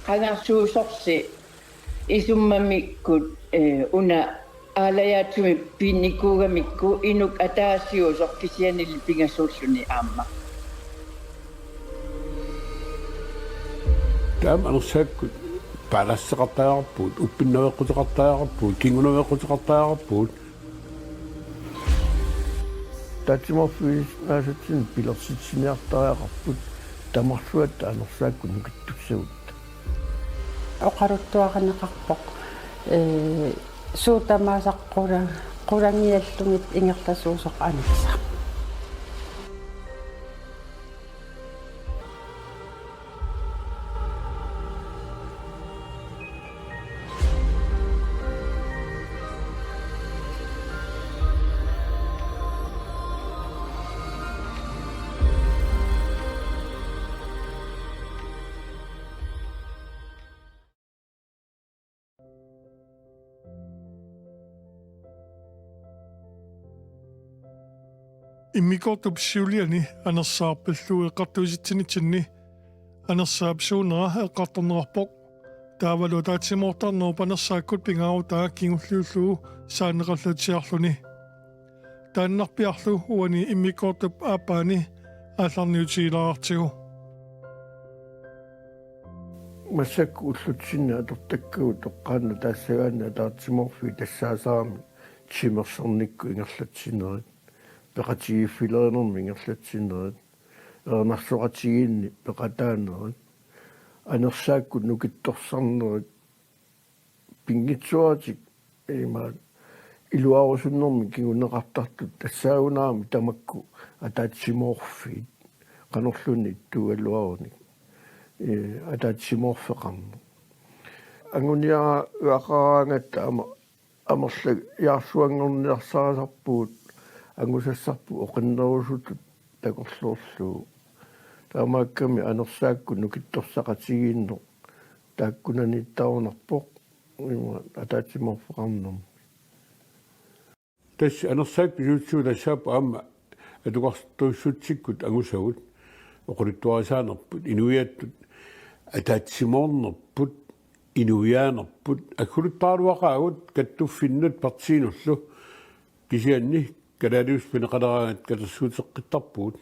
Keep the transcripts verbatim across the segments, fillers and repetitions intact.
Qangarsuusorsi isummamikkut, eh, una aalajaatsumik pinnikuugamikku inuk ataasiusoq kisiannili pingasuulluni aamma. Taama anersaakkut paalasseqartariaqarpugut, uppinnaveqquteqartariaqarpugut, kingunaveqquteqartariaqarpugut. Ataatsimoorfigisinnaasatsinnik pilersitsiniartariaqarput tamarluatta anersaakkut nukittussagutta. Oqaluttuarineqarpoq, ee, suut tamaasa qula-, qulangiallugit ingerlasuusoq anersaaq. Immikkoortup siuliani Anersaaq pillugu eqqartuisitsinitsinni Anersaap suunera eqqartorneqarpoq. Taavalu ataatsimoortarnerup anersaakkut pingaarutaa kingulliullugu saanneqallatsiarluni. Taannarpiarlu uani immikkoortup aappaani aallarniutigilaartigu. Massakkut ullutsinni atortakkagut toqqaannaq taassagaanni ataatsimoorfiit tassaasaramik timersornikkut ingerlatsinerit, peqatigiiffilerinermik ingerlatsinerit, erinarsoqatigiinni peqataanerit, anersaakkut nukittorsarnerit, pinngitsooratik imaat iluarusunnermik kinguneqartartut tassaagunarami tamakku ataatsimoorfiit qanorluunniit ittuugaluarunik, ee, ataatsimoorfeqarneq. Anguniagaqaraangatta ama-, amerlajaarsuanngorniarsarisarpugut angusassarput oqinnerusutut takorloorlugu. Taamaakkami anersaakkut nukittorsaqatigiinneq taakkunaniittarunarpoq ima ataatsimoorfeqarnermi. Tassa anersaakkut pisuutsigut tassaapput aamma atugartuussutsikkut angusagut, oqaluttuarisaanerput, inuiattut ataatsimoornerput, inuiaanerput, agguluttaraluaqaagut kattuffinnut partiinullu, kisianni kalaaliusoq pineqaleraangat katersuuteqqittarpugut.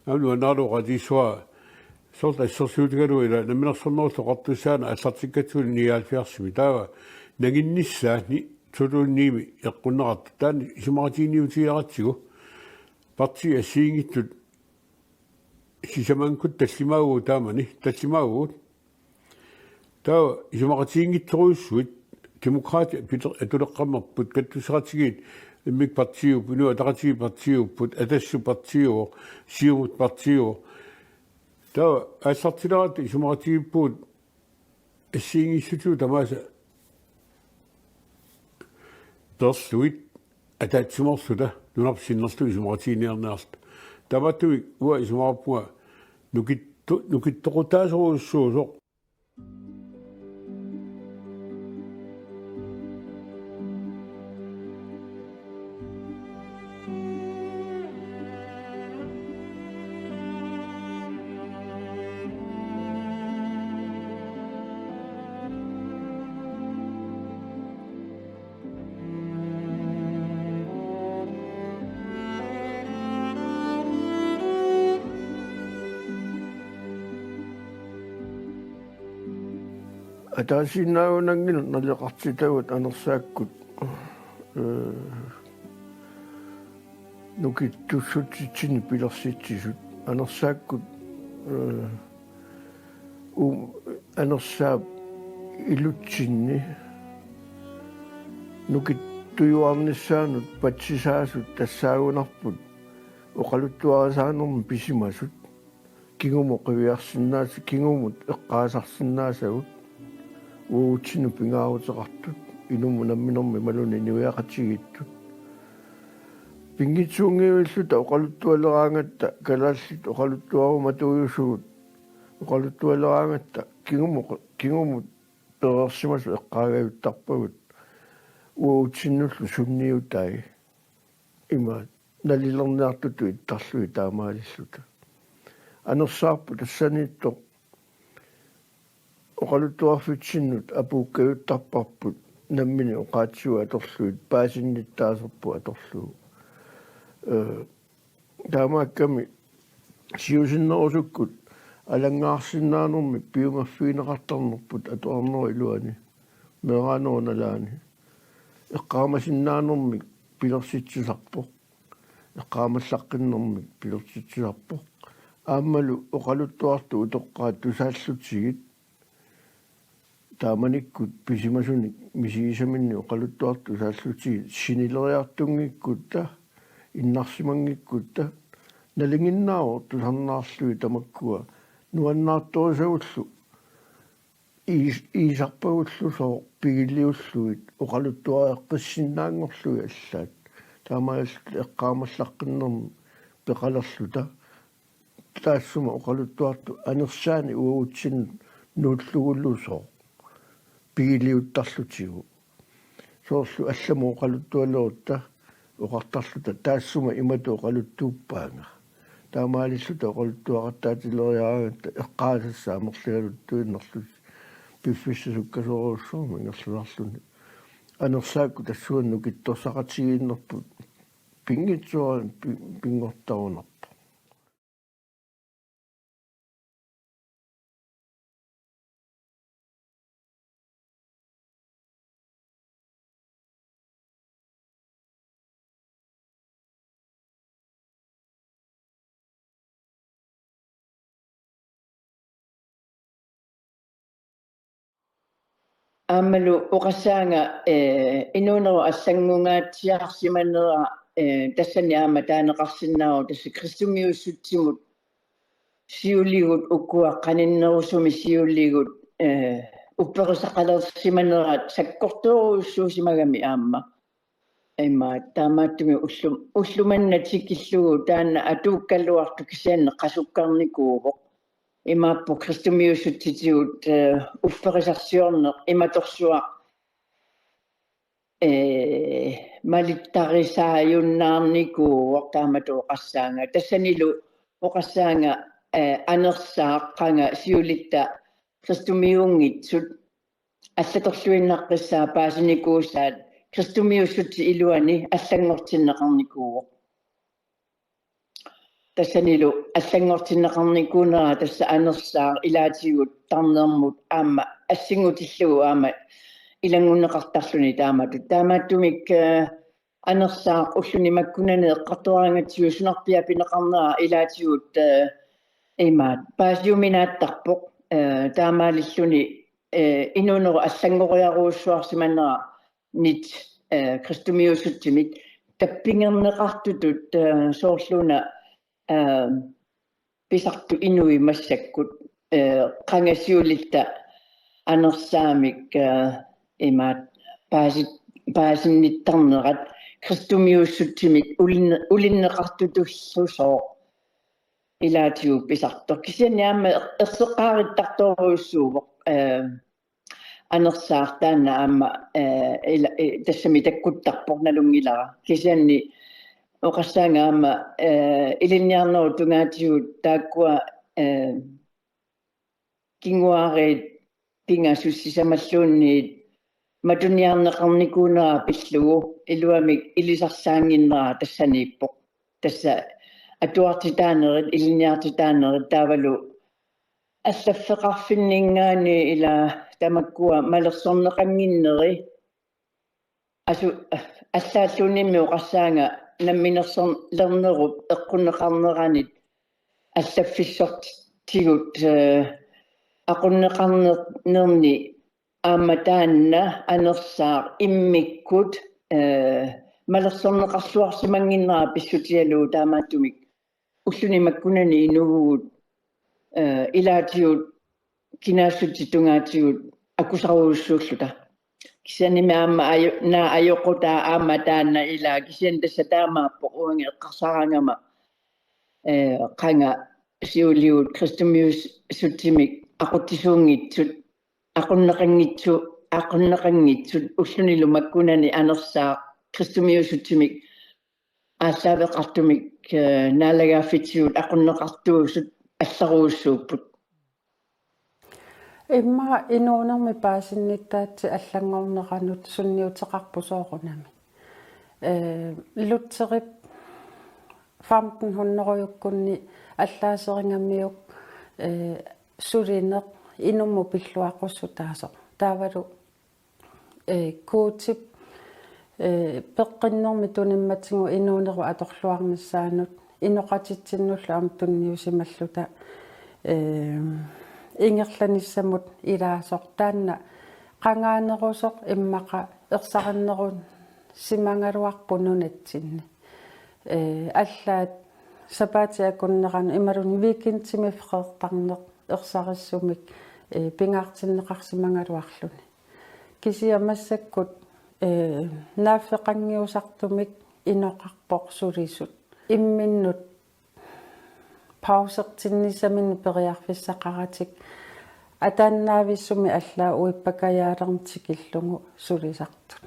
Aamma nuannaraluaqaatigissuara soorlu assersuutigalugu ila Namminersornerullutik Oqartussaaneq aallartikkatsigu nioghalvfjerdsimi, taava nanginnissaani to tusind ni-mi eqqunneqartoq, taanna isumaqatiginninniutigigatsigu partiit assigiinngitsut sisamanikkut tallimaavugut taamani, tallimaavugut. Taava isumaqatiginngitsorujussuit, Demokraatit pile-, atuleqqammerput, kattusseqatigiit immikkut partiiupput, Inuit Ataqatigiit partiiupput, Atassut partiiuvoq, Siumut partiiuvoq. Taava aallartileratta isumaqatigiippugut assigiinngissutigut tamaasa peerlugit ataatsimoorluta nunarput sinnerlugu isumaqatiginninniarniarluta. Taamaattumik uanga isumaqarpunga nukitto-, nukittoqutaasorujussuusoq. Ataasiinnaagunannginnami naleqartitagut anersaakkut, ee, nukittussutsitsinnik pilersitsisut. Anersaakkut, ee, um, anersaap ilutsinni nukittujuarnissaanut patsisaasut tassaagunarput oqaluttuarisaanermi pisimasut. Kingumut qiviarsinnaasut, kingumut eqqaasarsinnaasagut, uagutsinnut pingaaruteqartut, inummut namminermut imaluunniit inuiaqatigiittut. Pinngitsuunngivilluta oqaluttualeraangatta, kalaallit oqaluttuarumatuujusugut, oqaluttualeraangatta kingumut, kingumut pereersimasut eqqaagajuttarpagut, uagutsinnullu sunniutai. Ima nalilerniartutut ittarlugit taamaalilluta. Anersaarput tassaniittoq oqaluttuarfitsinnut apuukkajuttarparput nammineq oqaatsigut atorlugit paasinnittaaserput atorlugu. Ee, taamaakkami siusinnerusukkut alanngaarsinnaanermik piumaffigineqartarnerput atuarnerup iluani meeraanerup nalaani eqqaamasinnaanermik pilersitsisarpoq, eqqaamallaqqinnermik pilersitsisarpoq. Aammalu oqaluttuartut utoqqaat tusaallutigit taamanikkut pisimasunik misigisaminnik oqaluttuartut tusaallutigit sinileriartunngikkutta, innarsimanngikkutta, nalinginnaavoq tusarnaarlugit tamakkua nuannaartorisagullu iis-, iisarpagullusooq pigiliullugit oqaluttuareqqissinnaanngorlugit allaat. Taamaalilluta eqqaamallaqqinnermik peqalerluta taassuma oqaluttuartut anersaanik uagutsinnut nuullugulusooq pigiliuttarlutigu. Soorlu allamut oqaluttualerutta oqartarluta taassuma imatut oqaluttuuppaanga. Taamaalilluta oqaluttuaqattaatileriaraangatta eqqaasassaat amerligaluttuinnarlutik piffissaq sukkasoorujussuarmik ingerlasarluni. Anersaakkut tassunga nukittorsaqatigiinnerput pinngitsoorani pi-, pinngortarunarpoq. Aammalu oqassaanga, ee, inuunerup allanngungaatsiarsimanera, ee, tassani aamma taaneqarsinnaavoq tassa kristumiussutsimut siuligut ukua qaninnerusumik siuligut, ee, upperisaqalersimanerat sakkortoorujussuusimagami aamma. Ima taamaattumik ullu-, ulloq manna tikillugu taanna atuukkaluartoq kisianni qasukkarnikuuvoq. Imaappoq kristumiussutsitigut, ee, upperisarsiorneq imatorsuaq, ee, malittarisaajunnaarnikuuvoq taamatut oqassaanga. Tassanilu oqassaanga, ee, anersaaq qanga siulitta kristumiuunngitsut allatorluinnaqqissaat paasinikuusaat kristumiussutip iluani allanngortinneqarnikuuvoq. Tassanilu allanngortinneqarnikuunera tassa anersaaq ilaatigut tarnermut aamma assingutillugu aamma ilanngunneqartarluni taamatut. Taamaattumik, ee, anersaaq ulluni makkunani eqqartoraangatsigu sunarpiaq pineqarnera ilaatigut, ee, imaat paasiuminaattarpoq, ee, taamaalilluni, ee, inuunerup allanngoriarujussuarsimanera nit, ee, kristumiussutsimit tappingerneqartutut, ee, soorluuna, ee, pisartut inuit massakkut, ee, qanga siulitta anersaamik, ee, imaat paasit-, paasinnittarnerat kristumiussutsimit ulin-, ulinneqartutullusooq ilaatigut pisartoq. Kisianni aamma er-, erseqqaarittartorujussuuvoq, ee, anersaaq taanna aamma, ee, ila-, ee, tassami takkuttarpoq nalunngilara. Kisianni oqassaanga aamma, ee, ilinniarnerup tungaatigut taakkua, ee, kinguaariit pingasut sisamalluunniit matuniarneqarnikuunera pillugu iluamik ilisarsaannginnera tassaniippoq. Tassa atuartitaanerit, ilinniartitaanerit taavalu allaffeqarfinninngaanniit ila tamakkua malersorneqannginneri asu-, allaalluunniimmi oqassaanga namminersorlernerup eqqunneqarneranit allaffissortigut, ee, aqunneqarnerni aamma taanna anersaaq immikkut, ee, malersorneqarluarsimannginnera pissutigalugu taamaattumik ulluni makkunani inuuvugut, ee, ilaatigut kinaassutsip tungaatigut akusarujussuulluta. Kisiannimi aamma ajo-, naak ajoqutaa aamma taanna ilaa kisianni tassa taamaappoq uanga eqqarsaraangama, ee, qanga siuligut kristumiussutsimik aqutsisuunngitsut, aqunneqanngitsu-, aqunneqanngitsut ullunilu makkunani anersaaq kristumiussutsimik aallaaveqartumik, ee, naalagaaffitsigut aqunneqartuusut allarujussuupput. Immaqa inuunermi paasinnittaatsi allanngorneranut sunniuteqarpoq soorunami. Ee, Lutherip femten hundredekkunni allaaseringamiuk, ee, sulineq inummut pilluaqqussutaasoq. Taavalu, ee, Guutip, ee, peqqinnermik tunimmatigut inuunerup atorluarnissaanut inoqatitsinnullu aamma tunniusimalluta, ee, ingerlanissamut ilaasoq taanna qangaanerusoq immaqa ersarinnerusimagaluarpoq nunatsinni. Ee, allaat sapaatip akunneranut imaluunniit weekendimi freertarneq ersarissumik, ee, pingaartinneqarsimagaluarluni. Kisianni massakkut, ee, naaffeqanngiusartumik inoqarpoq sulisut. Imminnut pausertinnissaminnik periarfissaqaratik ataannaavissumik allaat uippakajaalermik tikillugu sulisartut.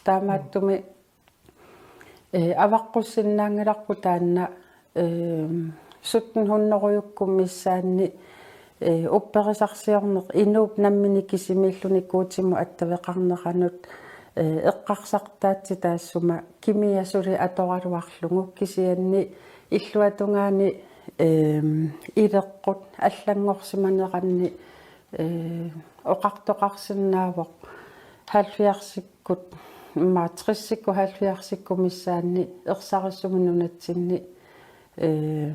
Taamaattumik, ee, avaqqussinnaanngilarput taanna, ee, sytten hundredekkut missaanni, ee, upperisarsiorneq inuup nammineq kisimiilluni Guutimut attaveqarneranut, ee, eqqarsartaatsi taassuma kimia suli atoraluarlugu kisianni illuatungaani, ee, ileqqut allanngorsimaneranni, ee, oqartoqarsinnaavoq halvfjerdsikkut, immaqa tressikkut halvfjerdsikkut missaanni ersarissumik nunatsinni, ee,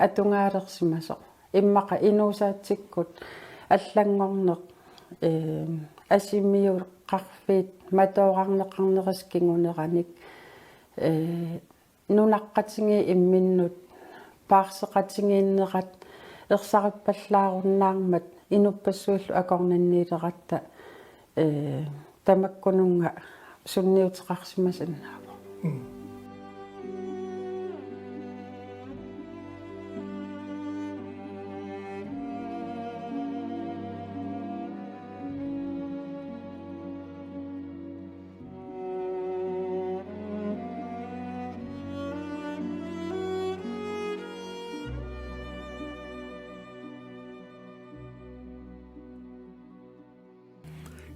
atugaalersimasoq. Immaqa inuusaatsikkut allanngorneq, ee, asimiuqarfiit matoorarneqarnerisa kinguneranik, ee, nunaqqatigiit imminnut paarseqatigiinnerat ersarippallaarunnaarmat inuppassuillu akornanniileratta, ee, tamakkununnga sunniuteqarsimasinnaavoq. Mm.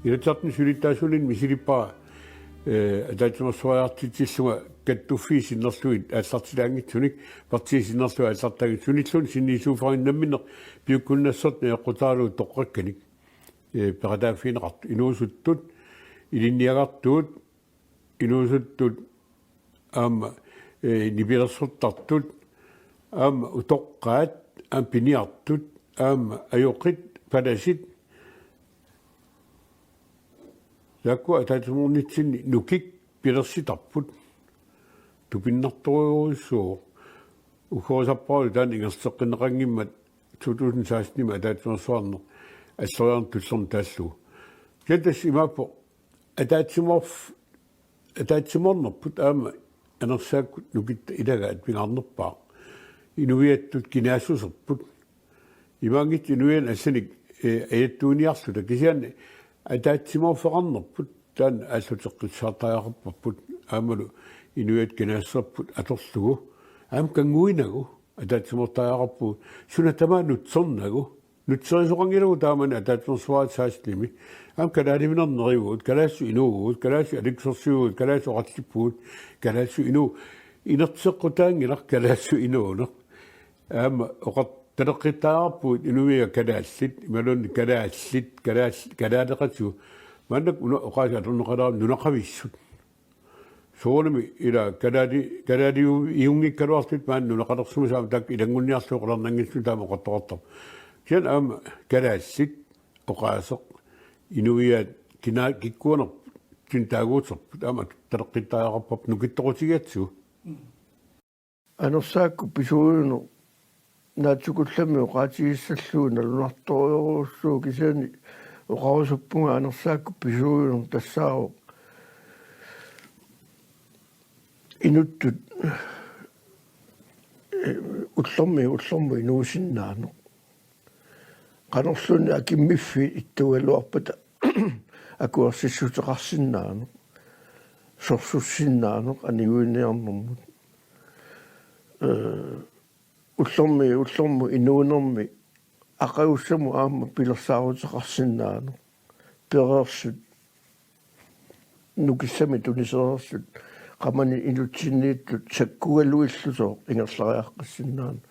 Inatsisartuni siulittaasuuninni misilippara, ee, ataatsimeersuariartitsillunga kattuffiit sinnerlugit aallartilaanngitsunik, partiit sinnerlugit aallartaanngitsunik, sunilluunniit sinniisuuffarimmik namminneq piukkunnassasoq najoqqutaralugu toqqakkanik, ee, peqataaffigineqartut, inuusuttut, ilinniagartut, inuusuttut aamma, ee, nipilersortartut, aamma utoqqaat, aamma piniartut, aamma ajoqit, palasit. Taakku ataatsimoornitsinni nukik pilersitarput. Tupinnartorujussuuvoq. Uggorisarparalu taanna ingerlateqqinneqanngimmat to tusind seksten-imi ataatsimeersuarneq alloriarneq tullerneq taallugu. Kisianni tassa imaappoq ataatsimoorf-, ataatsimoornerput aamma anersaakkut nukitta ilagaat pingaarnerpaaq. Inuiattut kinaassuserput. Imaanngitsoq inuiannik allanik, ee, ajattuuniarluta kisianni ataatsimoorfeqarnerput taanna aalluteqqissaartariaqarparput aammalu inuiattut kinaassuserput atorlugu. Aamma kannguinagu ataatsimoortariaqarpugut suna tamaat nutsernagu. Nutserisoqanngilagut taamani ataatsimeersuarmi seksten-imi. Aamma kalaaliminernerivugut, kalaallisut inuuvugut, kalaallisut aliikkusersiuvugut, kalaallisut oqallippugut, kalaallisut inuu-, inerteqqutaanngilaq kalaallisut inuuneq. Aamma oqar-, taleqqittariaqarpugut inuiaat kalaallit, imaluunniit kalaallit, kalaal-, kalaaleqatigut. Maannakkut una oqaaseq atorneqalaarami nunaqavissut. Soorunami ila kalaali-, kalaaliu-, iunngikkaluartut maani nunaqalersimasut aamma taakku ilanngunniarlugu qularnanngitsumik taama oqartoqartarput. Kisianni aamma kalaallit oqaaseq inuiaat kina-, kikkuunerput, kina taaguuterput aamma taleqqittariaqarparput nukittoqutigigatsigu. Anersaakkut pisuujuneq naatsukullammik oqaatigissallugu nalunartorujussuuvoq kisianni oqarusuppunga anersaakkut pisuujuneq tassaavoq inuttut, ee, ullormiit ullormut inuusinnaaneq. Qanorluunniit akimmiffiit ittuugaluarpata akuersissuteqarsinnaaneq, sorsussinnaaneq aniguiniarnermut. Ee, ullormiit ullormut inuunermi aqagussamut aamma pilersaaruteqarsinnaanera. Pereersut nukissamik tunisereersut qamani inutsinniittut sakkugaluillusooq ingerlariaqqissinnaanera.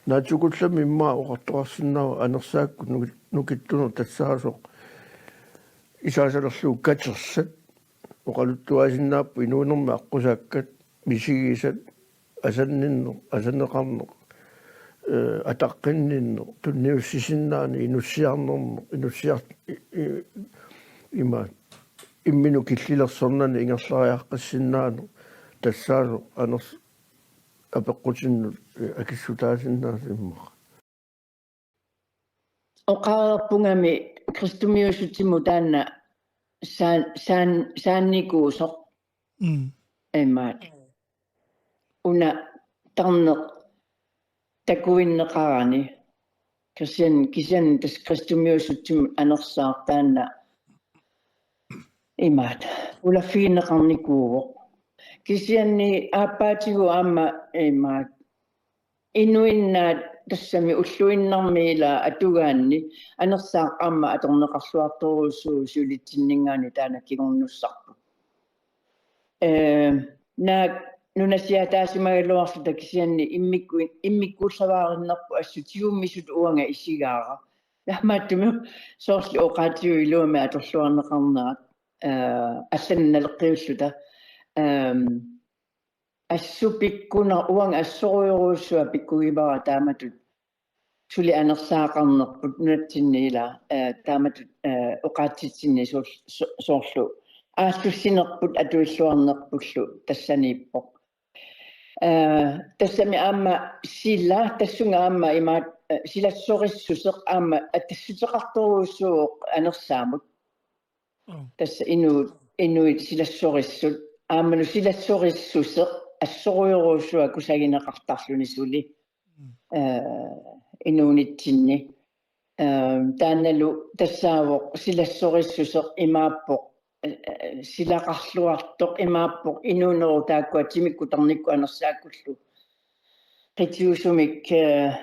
Naatsukullammik immaqa oqartoqarsinnaavoq anersaakkut nuki-, nukittuneq tassaasoq isaasalerlugu katersat, oqaluttuaasinnaapput inuunermi aqqusaakkat, misigisat, asanninneq, asaneqarneq, eh, ataqqinninneq, tunniussisinnaaneq, inussiarnerneq, inussiar-, i-, i-, ima, imminut killilersornani ingerlariaqqissinnaanera, tassaasoq aners-, apeqqutinnut, eh, akissutaasinnaasut immaqa. Oqareerpungami kristumiusutsimut taanna saan-, saan-, saannikuusoq. Mm. Imaat. Una tarneq takuinneqarani. Kisian-, kisianni tassa kristumiusutsimut anersaaq taanna imaat. Ulaffigineqarnikuuvoq. Kisianni aappaatigut aamma imaat. Inuinnaat tassami ulluinnarmi ila atugaanni anersaaq aamma atorneqarluartorujussuuvoq siulitsinninngaanniit taanna kingornussarput. Eh, naak nunasiaataasimagaluarluta kisianni immikku-, immikkuullavaarinnarput assut tigummisut uanga isigaara. Taamaattumik soorlu oqaatigut iluamik atorluarneqarnerat, eh, allanut naleqqiulluta. Ehm, Assut pikkuna-, uanga assorujorujussuaq pikkugivara taamatut suli anersaaqarnerput nunatsinni ila, eh, taamatut, eh, oqaatsitsinni soor-, so-, soorlu aallussinerput atuilluarnerpullu tassaniippoq. Eh, tassami aamma sila, tassunga aamma imaat, eh, silassorissuseq aamma attassuteqartorujussuuvoq anersaamut. Mm. Tassa inuit, inuit silassorissut, aammalu silassorissuseq assorujorujussuaq kusagineqartarluni suli. Mm. Eh, inuunitsinni. Eh, taannalu tassaavoq silassorissuseq imaappoq, eh, eh, silaqarluartoq imaappoq inuunerup taakkua timikkut tarnikkut anersaakkullu. Qitiusumik, eh,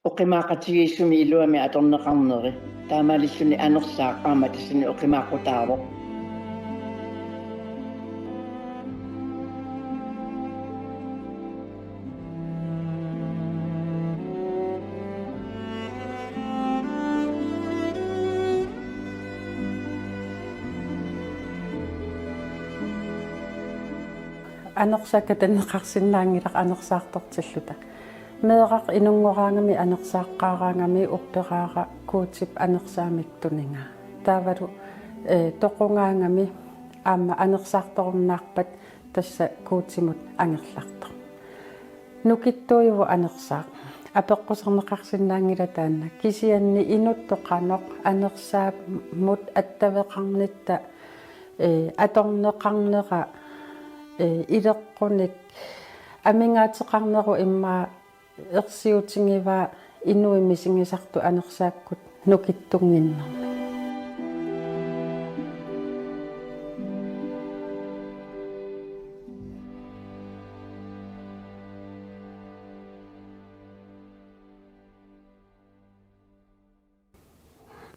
oqimaaqatigiissumik iluamik atorneqarneri. Taamaalilluni anersaaq aamma tassani oqimaaqqutaavoq. Anersaakka tanneqarsinnaanngilaq anersaartortilluta. Meeraq inunngoraangami anersaaqaaraangami upperaara Guutip anersaamik tunigaa. Taavalu, eh, toqungaangami aamma anersaartorunnaarpat tassa Guutimut angerlartoq. Nukittuujuvoq anersaaq. Apeqqusarneqarsinnaanngilaq taanna. Kisianni inuttut qanoq anersaamut attaveqarnitta, eh, atorneqarnera, eh, ileqqunik amigaateqarnerup immaqa ersiutigivaa inuit misigisartut anersaakkut nukittunnginnermik.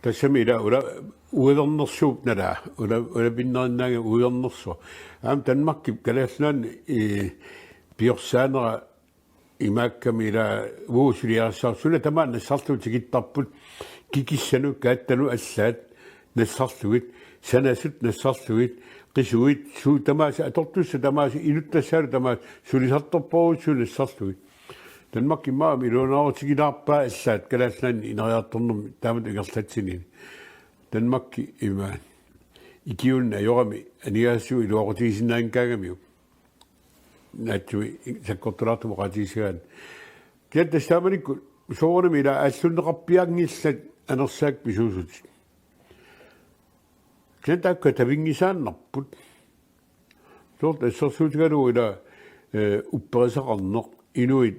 Tassami ila ula uivernersuup nalaa, ula, ulapinnerinnaanngilaq uivernersuaq. Aamma Danmarkip Kalaallit Nunaanni, eh, piorsaanera imaakkami ila uagut suliarissaarput suna tamaat nassarlugit tikittarput kikissanut kaattanut allaat nassarlugit, sanasut nassarlugit, qisuit, suut tamaasa atortussat tamaasa inuttassaalu tamaasa sulisartorpassuit nassarlugit. Danmarkimi aamma iluanaarutigilaarpaa allaat Kalaallit Nunaanni ineriartornermi taamatut ingerlatsinermi. Danmarki ima ikiuunneq ajorami aningaasatigut iluaqutigisinnaanngikkaangamiuk. Naatsumik sakkortulaartumik oqaatigissagaanni. Kisianni tassa taamanikkut soorunami ila aallunneqarpiaanngillat anersaat pisuusutit. Kisianni taakku tavinngisaannarput. Soorlu assersuutigalugu ila, eh, upperisaqarneq inuit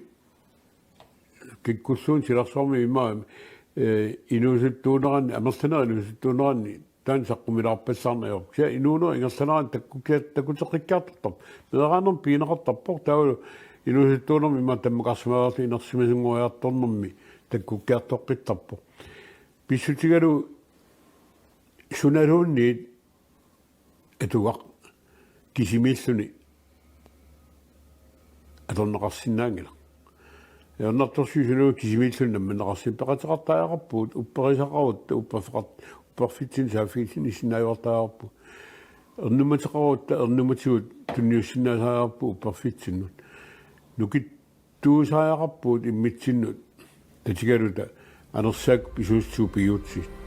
kikkulluunniit silarsuarmi immaqa, eh, inuusuttuuneranni, amerlanerit inuusuttuuneranni taanna saqqummilaarpassaarneq ajorpoq. Kisianni inuunerup ingerlanerani takkukia-, takkuteqqikkiartortarpoq. Meeraanermi pigineqartarpoq. Taavalu inuusuttuunermi immaqa tammakarsimariarlugu inersimasunngoriartornermi takkukkiartoqqittarpoq. Pissutigalugu sunaluunniit atugaq kisimiilluni atorneqarsinnaanngilaq. Ajornartorsiut sunaluunniit kisimiilluni namminneqarsinnaanngilaq, peqateqartariaqarpugut, upperisaqarutta, upperfeqart-, upperfitsinnut saaffigisinnaajortariaqarpugut. Ernummateqarutta, ernummatigut tunniussinnaasariaqarpugut upperfitsinnut. Nukittuusariaqarpugut immitsinnut. Tatigaluta anersaak pisuussut pigiutsigit.